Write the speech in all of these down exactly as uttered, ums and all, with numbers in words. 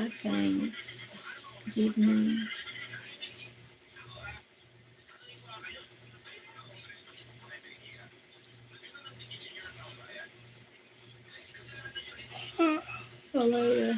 Ah, thanks. Good evening. Ah, hello.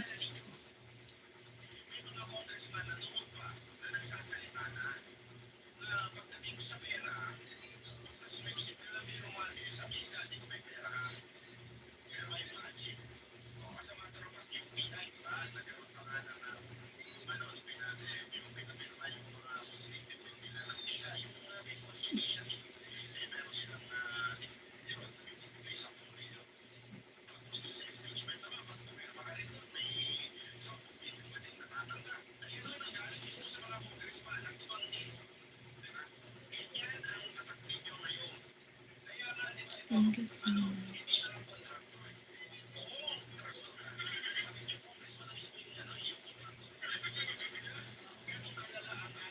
Thank you so much.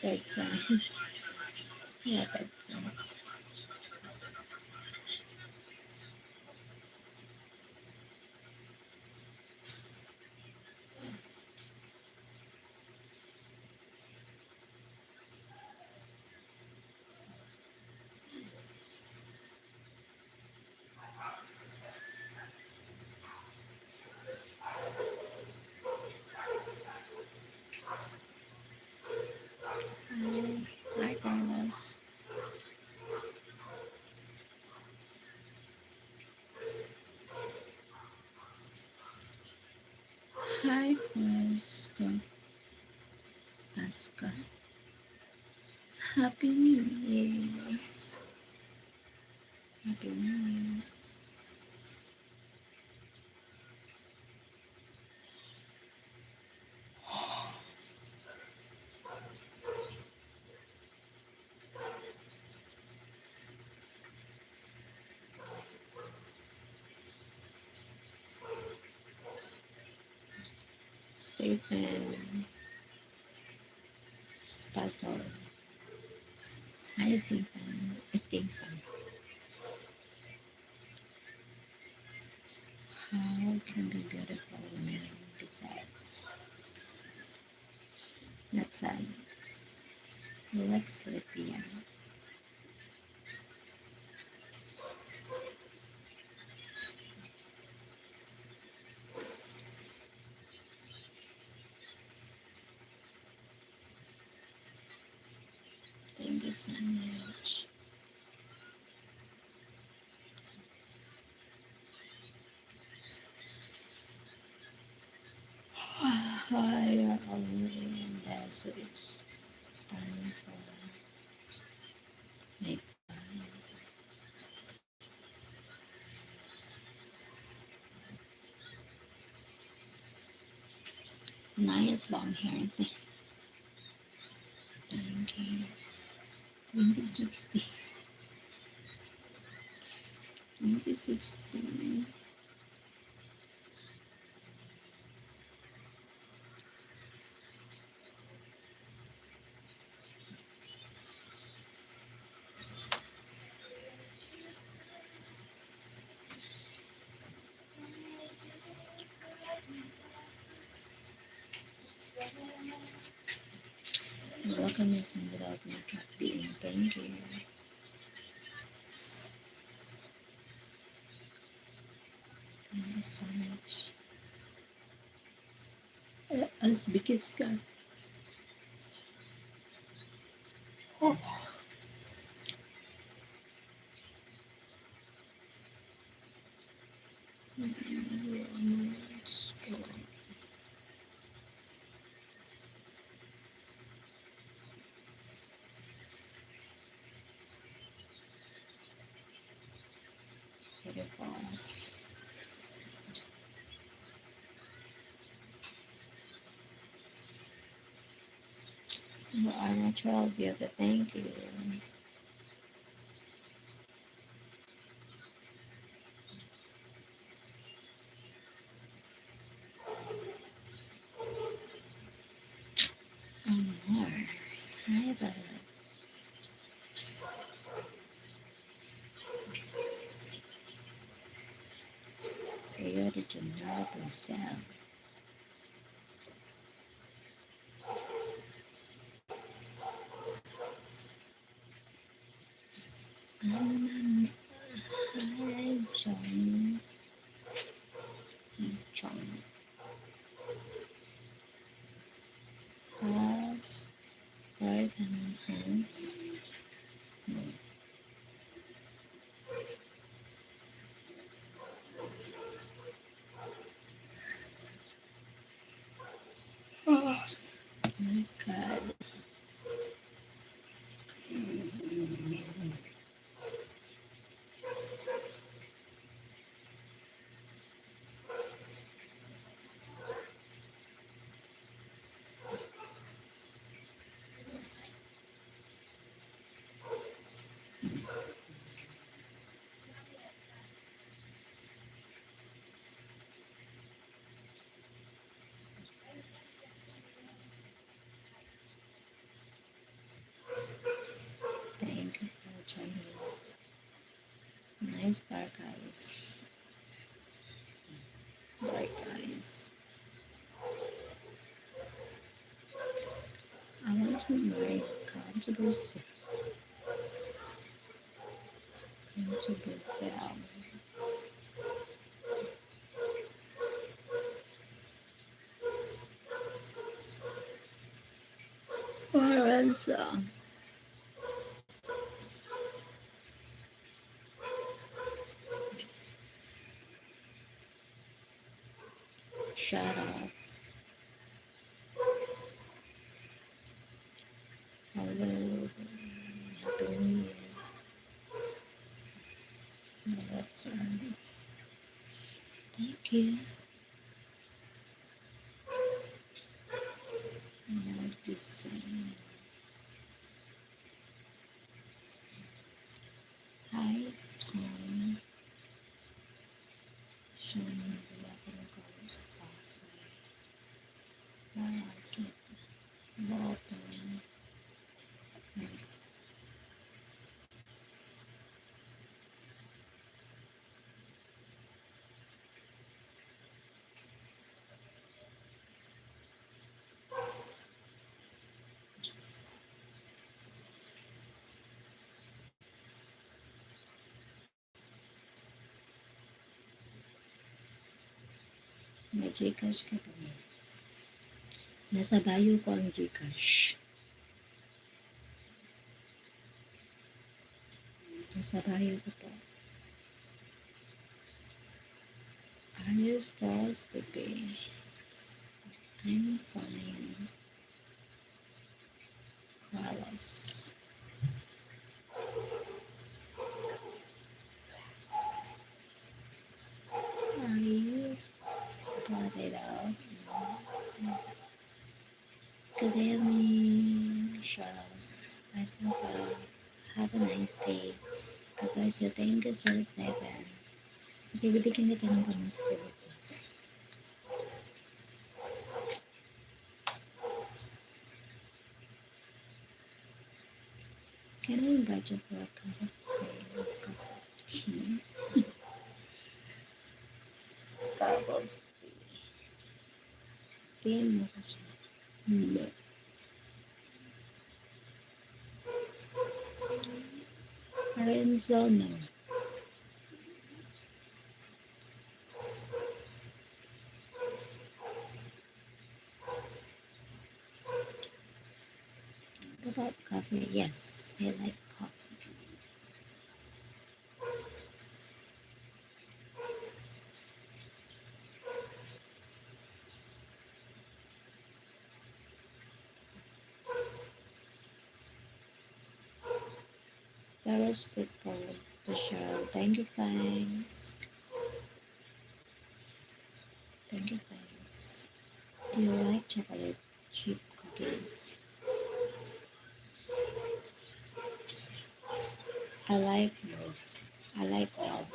Bedtime. Yeah, bedtime. Hi, Carlos. Hi, Pasca. Pasca. Happy New Year. Happy New Year. Stephen Spazol. Hi, Stephen. Stephen. How can be beautiful when you decide? That's sad. Like sleepy, yeah. Thank you so much. Hi, Arlene. That's it's time for me. Nice long hair. Thank you. Twenty sixty. Twenty sixty. Welcome, Miss Mira, of my being. Thank you. Thank you so much. Eh, alas bikis ka. Oh. Beautiful. You are natural beauty. Thank you. Amor. Hi, Buzz. Rio de Janeiro, Brazil. Um, hi, John. John. Have heard and hands. No. Oh my God. Thank you for joining. Nice dark eyes. Dark eyes. I want to marry. Come to Brazil. Come to Brazil. Lorenzo. Shut up. Hello. Happy New Year. My love, Sandy. Thank you. Love this song. Hi, Tom. Siya ang nagagawa ko ng kausap sa Pasay. Bakit? Bakit? May GCash ka ba? Nasa bio ko ang GCash. Nasa bio ko po. Are you still sleeping? I'm fine. Carlos. Are you got it out? Good evening, Michelle. I think, uh, have a nice day. God bless you. Thank you, Sir Stephen. Bibigyan kita ng pamasko bukas. Can I invite you for a cup of tea? Cup of tea. Tea mo kasi. Hindi. Lorenzo, no. What about coffee? Yes, I like coffee. Paris people. Michelle, thank you, thanks. Thank you, thanks. Do you like chocolate chip cookies? I like both. I like all.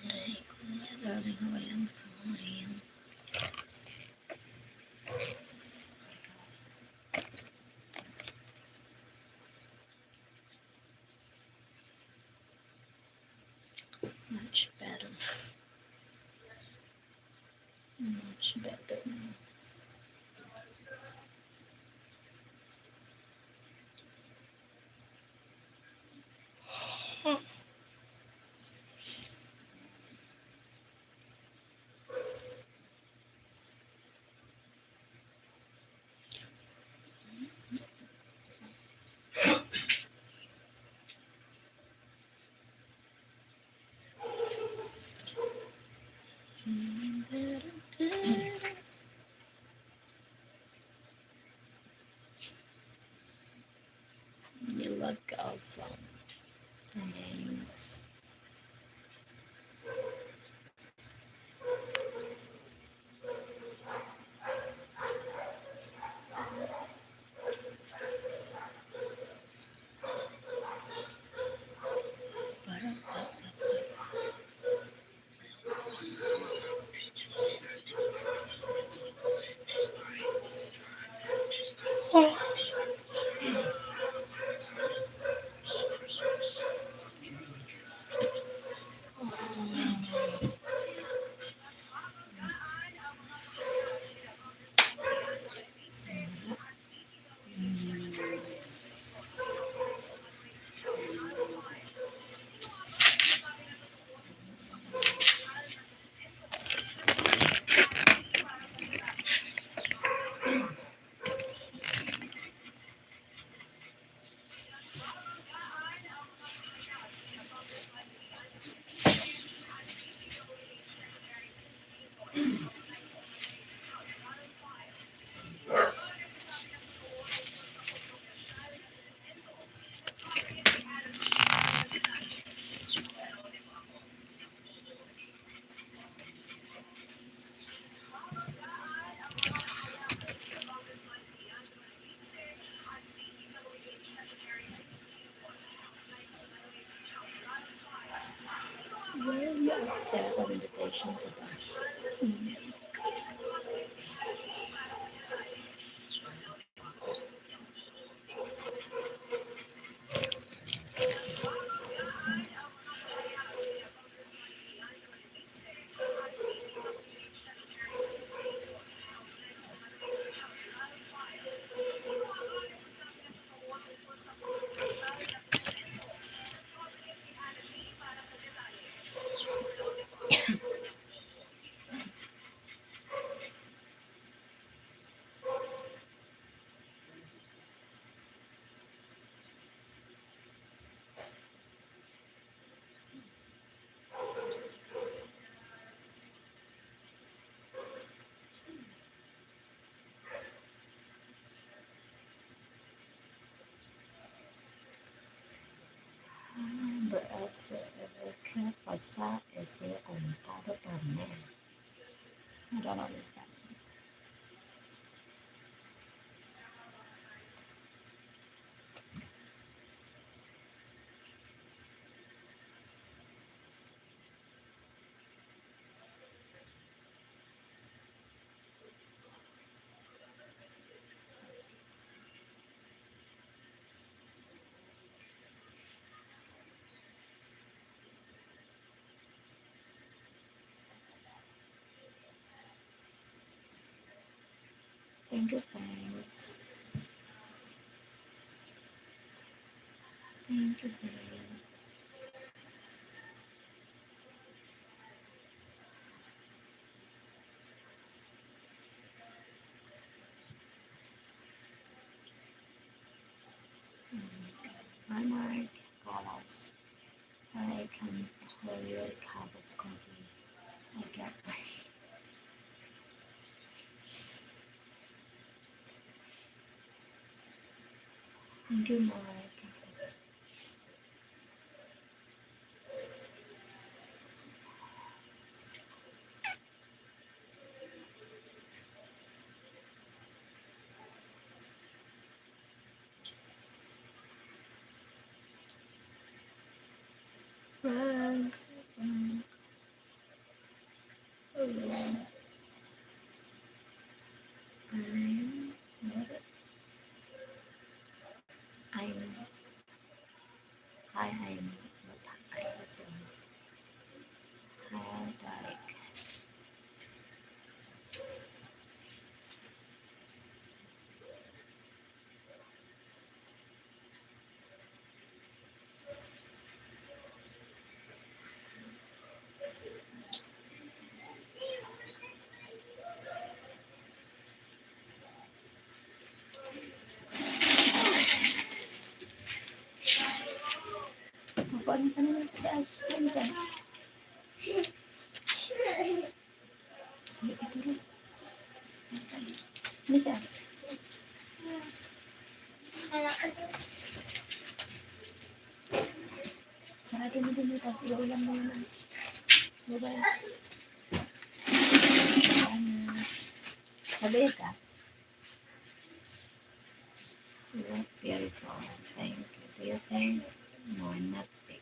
Ay, kuya, darling, I am fine. Much better. Much better now. You look awesome. Thanks. Will you accept our invitation to the Hombre, ese, ¿qué pasa? Ese comentado también. I don't understand. Thank you, friends. Thank you, friends. Hi, Mark. Carlos. I can hold your cup of coffee. I get that. Thank you, Mark. Frank, Frank. Hello. I'm, what? I'm, hi, I'm, what? I'm, hi, Tarek. Makuha ka na lang sa taas. Yan dyan. Ay, ito rin. Misas. Sarado mo din yung taas. Iulam mo naman. Bye-bye. Ano? Sabi ka? You look beautiful. Thank you. Do you think? No, I'm not sick.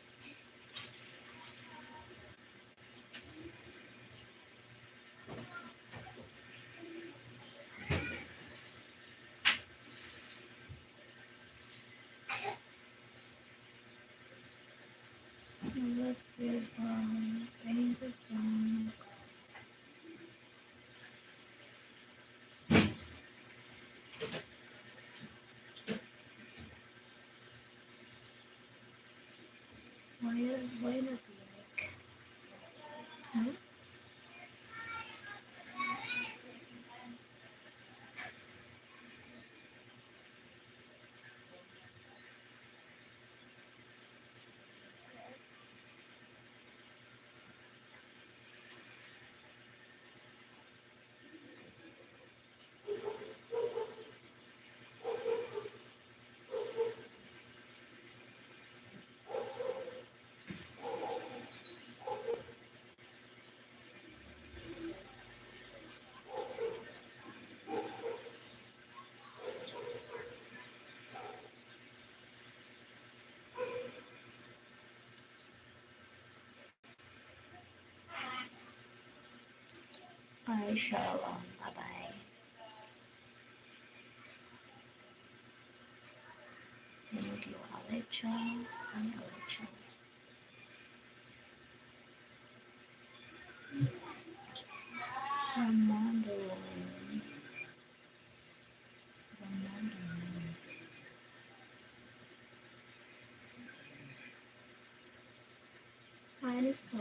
You look beautiful. Thank you so much. Why, why not like? Hmm? Bye, Shalom. Bye-bye. Thank you, Alecha. Hi, Alecha. Armando. Hi, Nestor.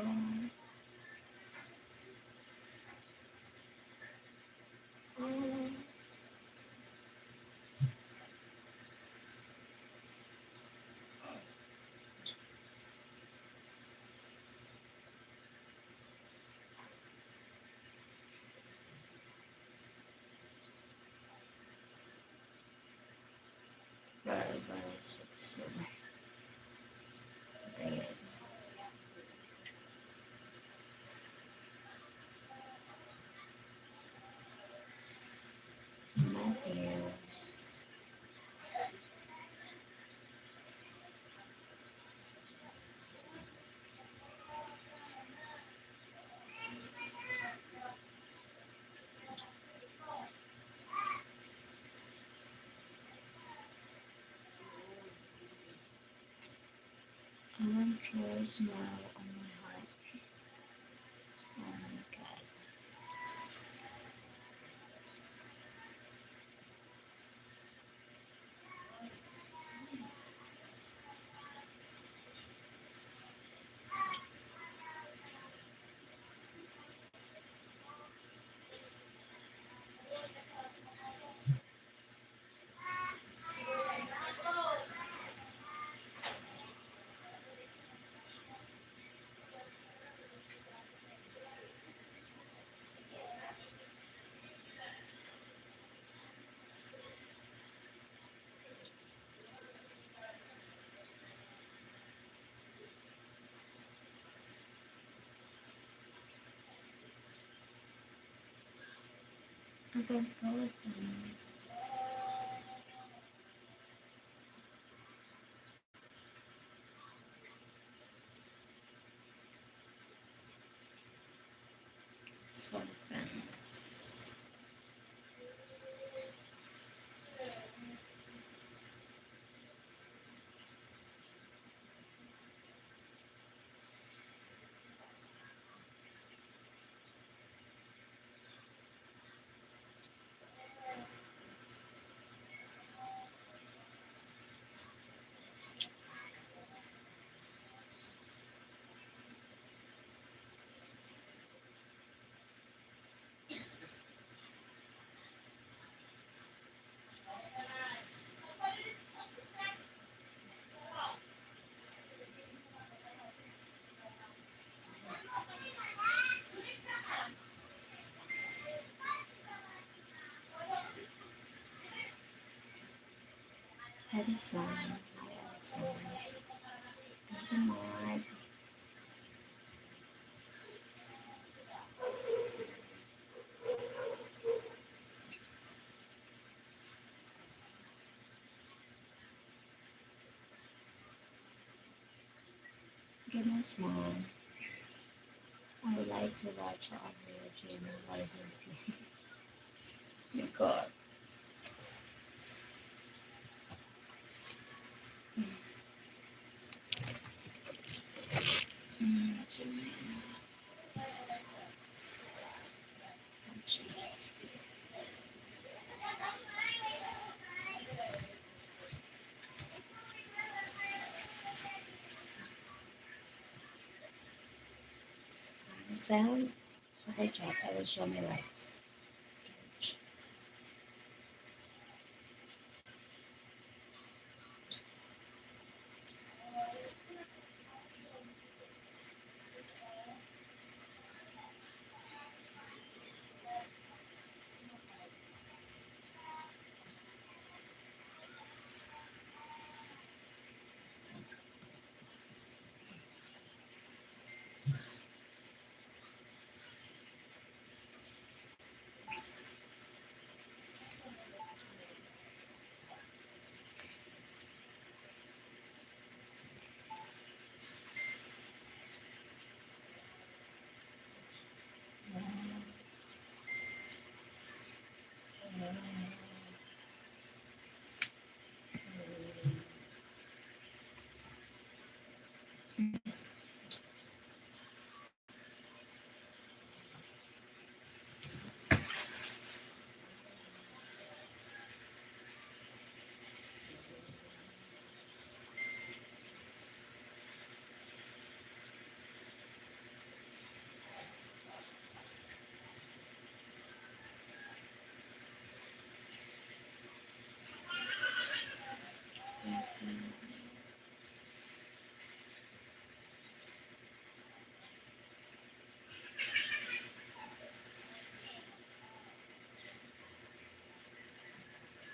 Five by six, seven. Ayan. Matthew. I want to smile on my heart. Oh my God. From Philippines. From France. Edison, hi, Edison. Good morning. Goodness, Mom. I would like to watch on your channel while hosting. My God. Mm. Mm, Sound, super chat, I will show my lights.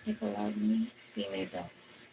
If you love me, pay my bills.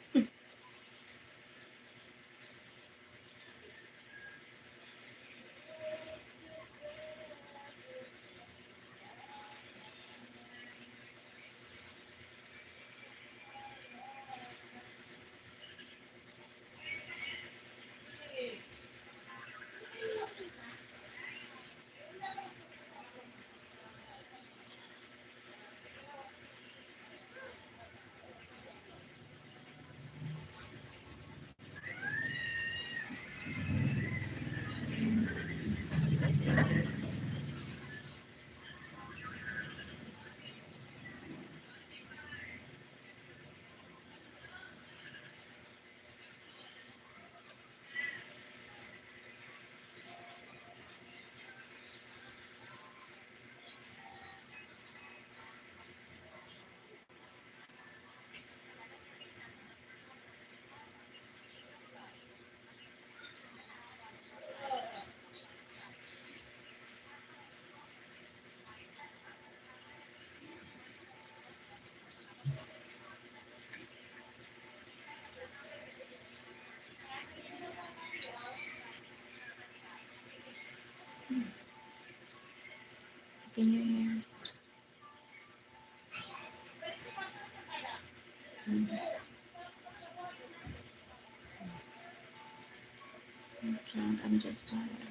Happy New Year. drunk. I'm just tired.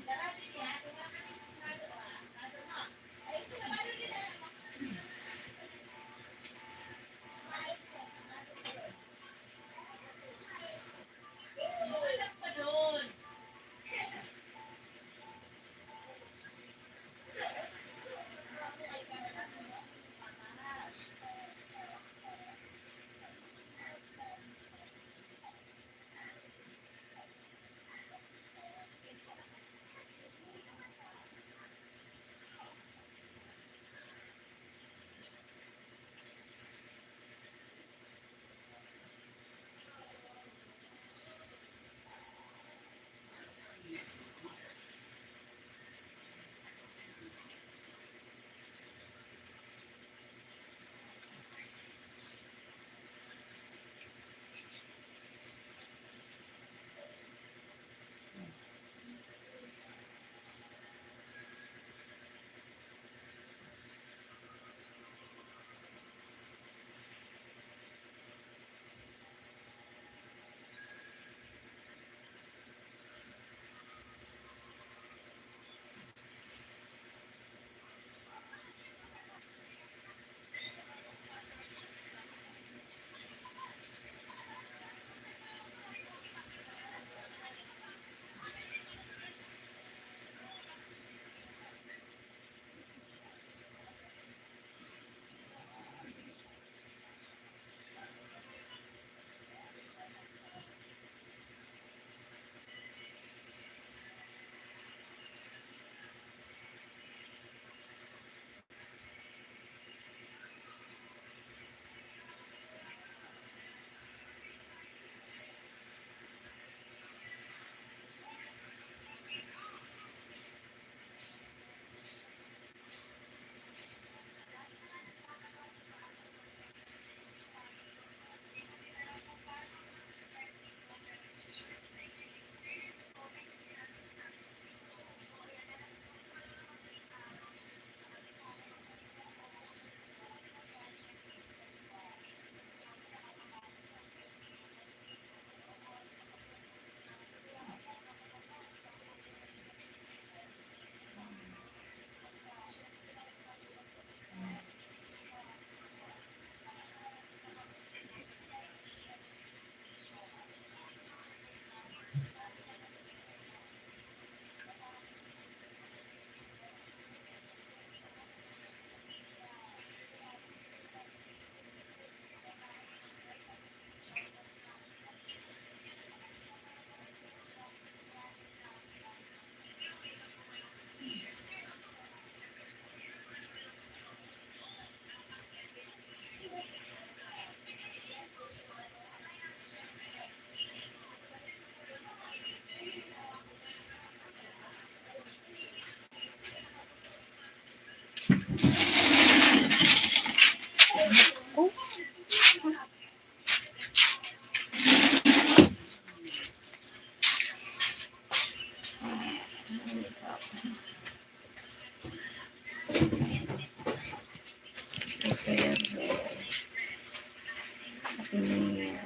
Happy New Year.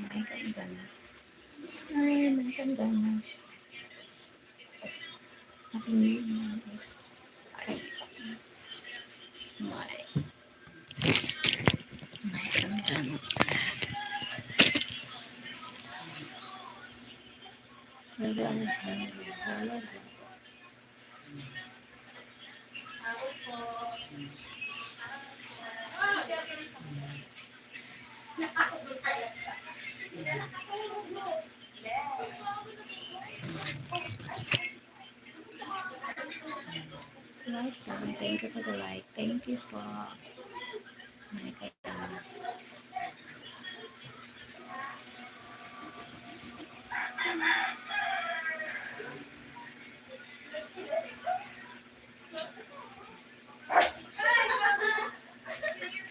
Maay kang ganas. Ay, maay kang ganas. Happy New Year. Ay. Maay. Maay kang ganas. Wala, wala, wala. Like, um, thank you for the like. Thank you po. Maay kang ganas.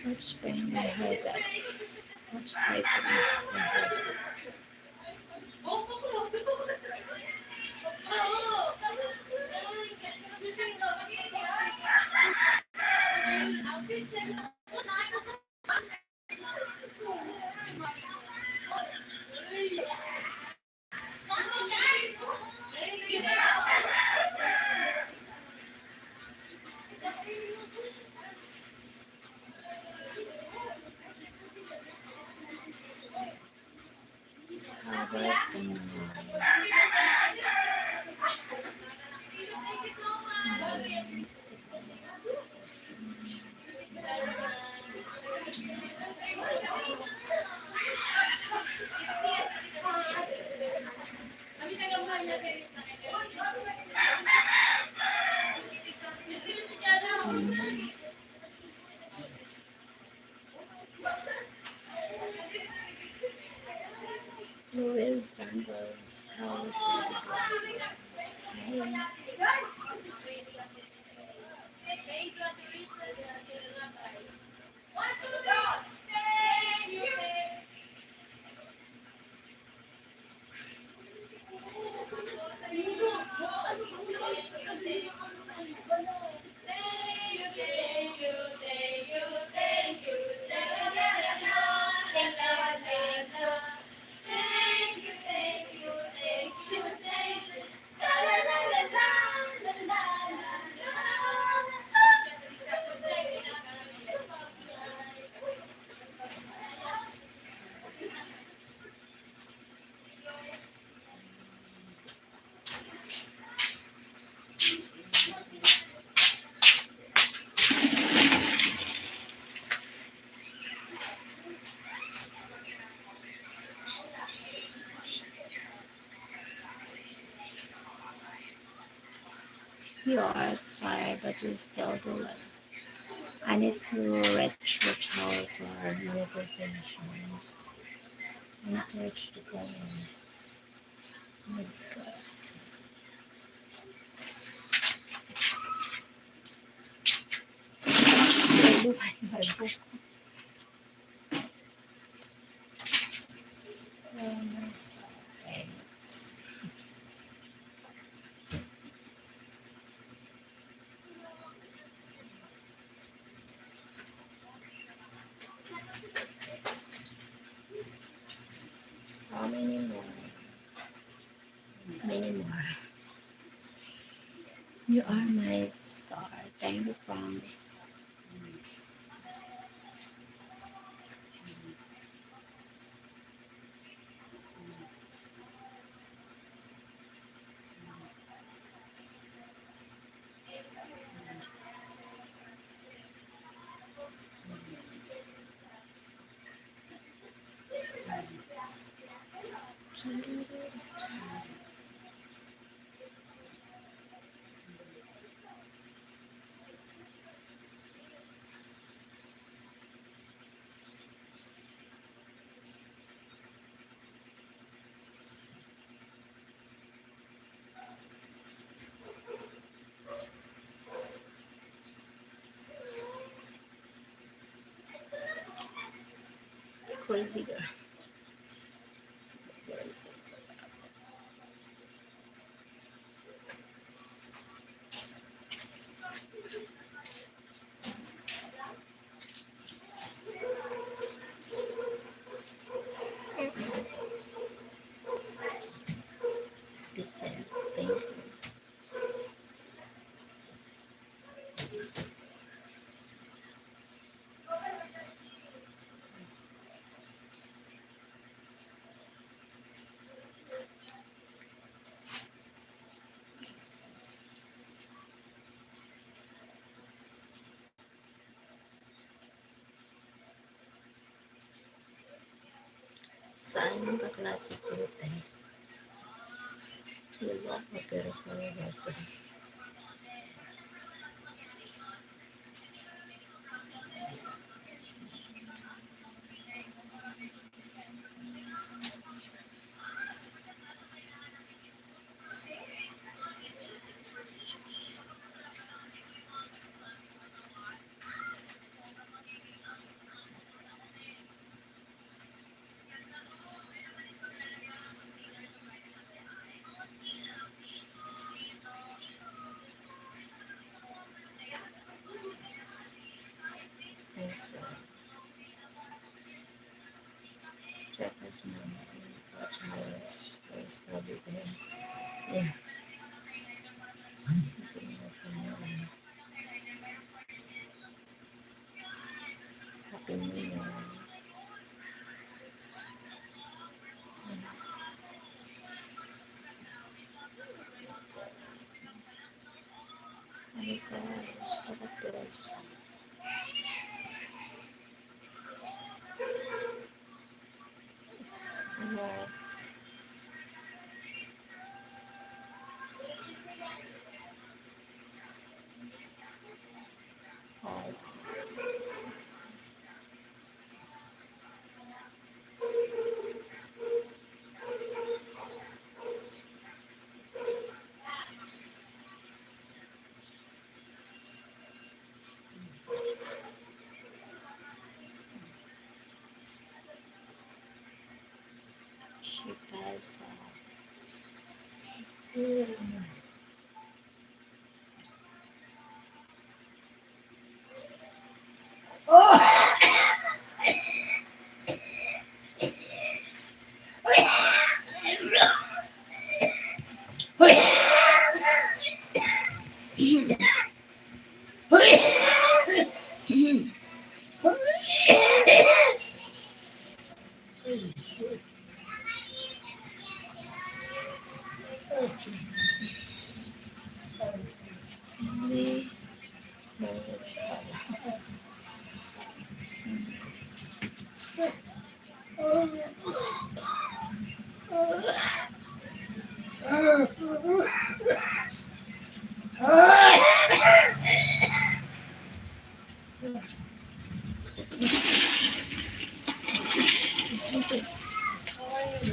What's playing my head up? What's playing my head up? West Bengal. Luis Santos, how are you? Hi. You are tired, but you still do it. I need to reach, reach out for monetization. I need to reach the goal. Oh my God. Ay, buhay, marbo. Oh, my God. Thanks. How many more? Many more. You are my star. Thank you, from Crazy girl. Crazy girl. Giselle, thank you. Saan yung kaklase ko, te? Wala ko, pero kalabasa. Check this man. Watch hours. I study there. Yeah. Happy New Year. Yes.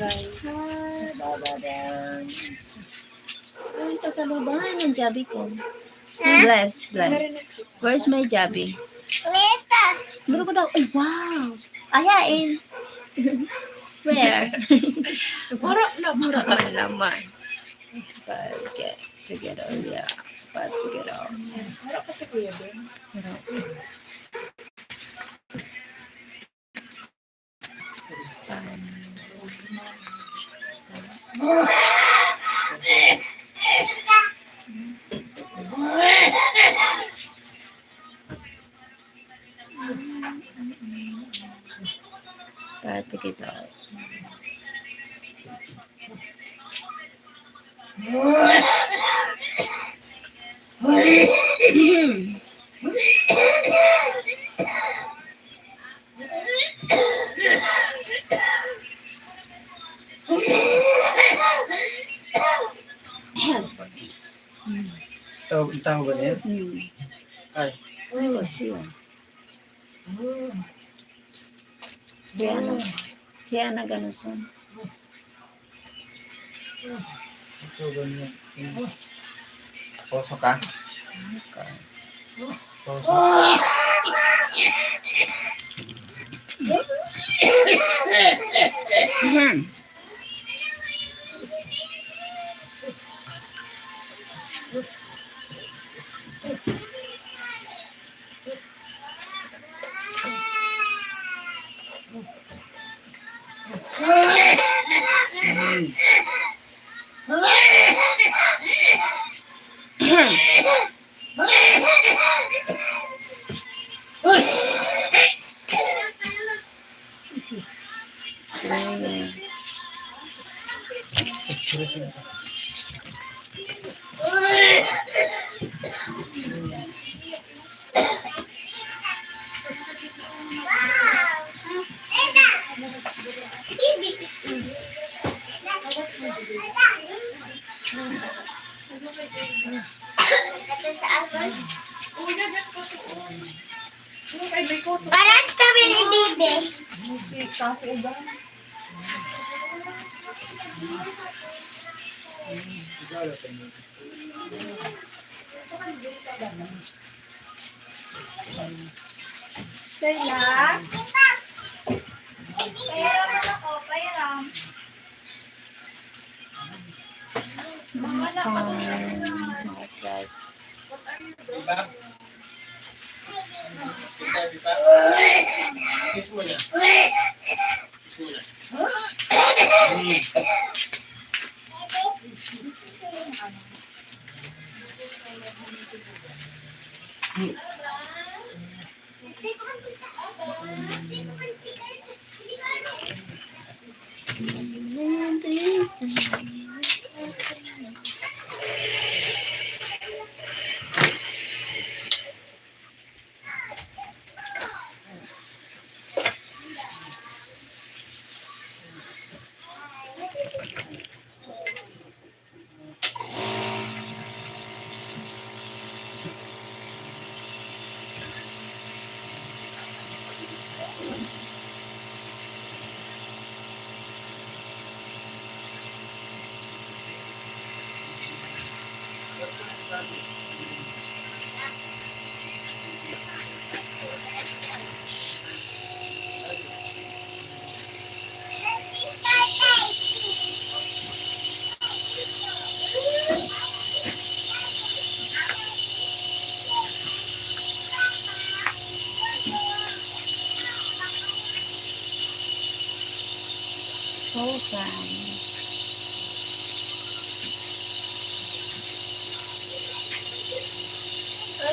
Hi, Baba Dan. Ay, pasalubahan ang Jabi ko. Bless, bless. Where's my Jabi? Meron ko daw. Ay, wow. Ayain. Where? Mura naman. Mura naman. But get together, yeah. But together. Mura pa si Kuya Ben. Mura. Pati kita. Tao, tao ba niya? Hmm. Ay. Ay, siya. Siya na. Siya na ganuson. Ito ba niya? Poso ka? Poso. Ito sa ako. Paras kami ni Bibi. Kaya? Kaya lang ako, kaya lang. Mga anak, ano siya? Mga class. Diba? Diba, diba? Kiss mo na. Kiss mo na.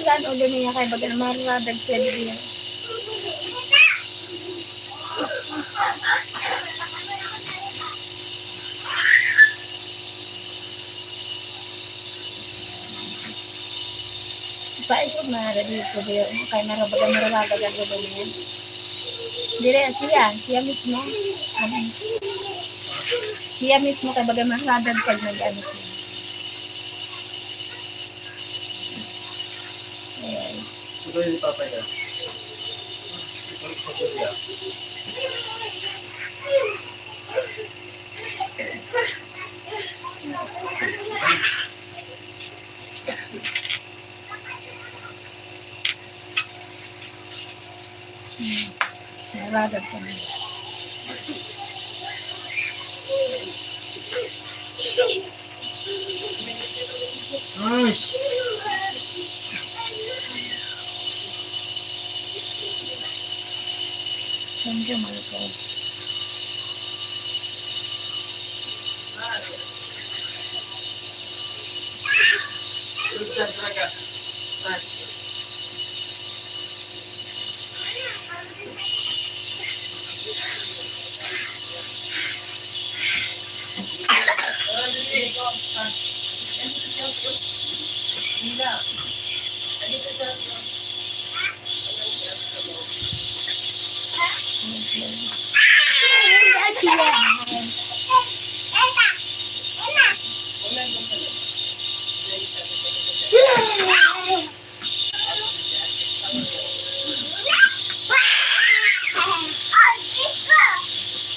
Tan ulo niya kay baga na maradag siya diya. Paisog na nga dito, diya. Kay marabaga, marabaga ang ulo niya. Dire, siya, siya mismo. Ano? Siya mismo kay baga maradag pag nag-ano siya. Yes. Ito yung papaya. Ito yung papaya. Hmm. Naragad kami. Nice. Thank you, Marco.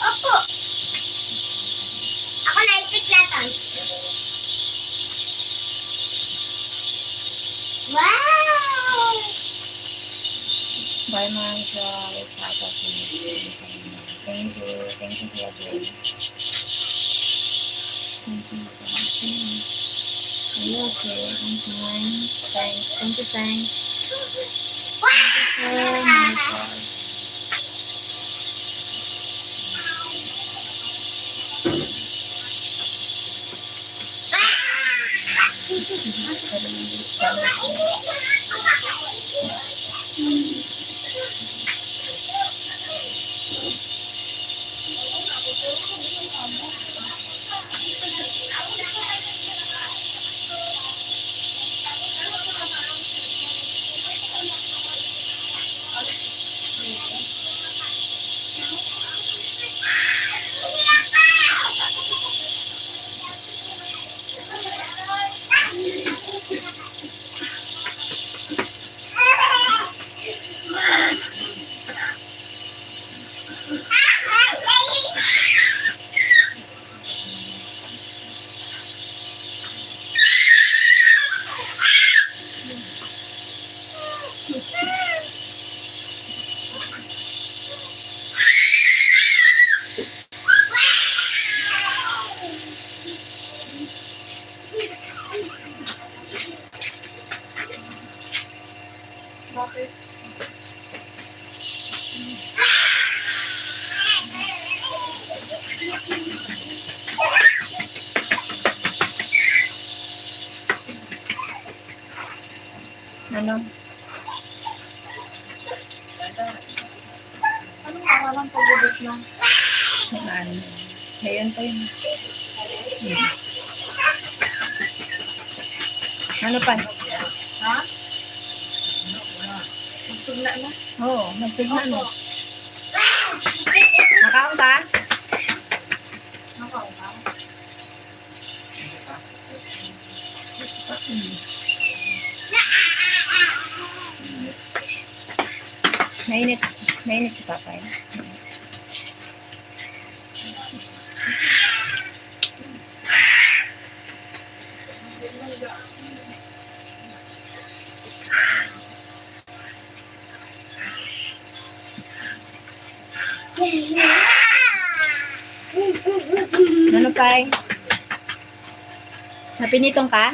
Opo. Ako na ipit natin. Wow! Bye, mga guys. Thank you. Thank you, Kuya Jay. Thank you, thank you. Are you okay? I'm fine. Thanks. Thank you, thanks. Thank you so much, guys. Bakit? Ano? Anong arawan pag-ubos na? Ano? Ngayon pa yun. Hmm. Ano pa? Ha? Magsugla na? Oo, magsugla na. Nakaon ka? Nakaon ka? Mainit, mainit si Papa, eh. Ano, Pai? Napinitong ka?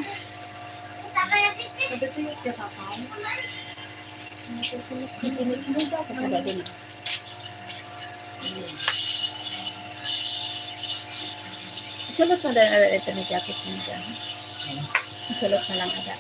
Isulot mo dahil ito na jacket mo dyan. Isulot na lang ada.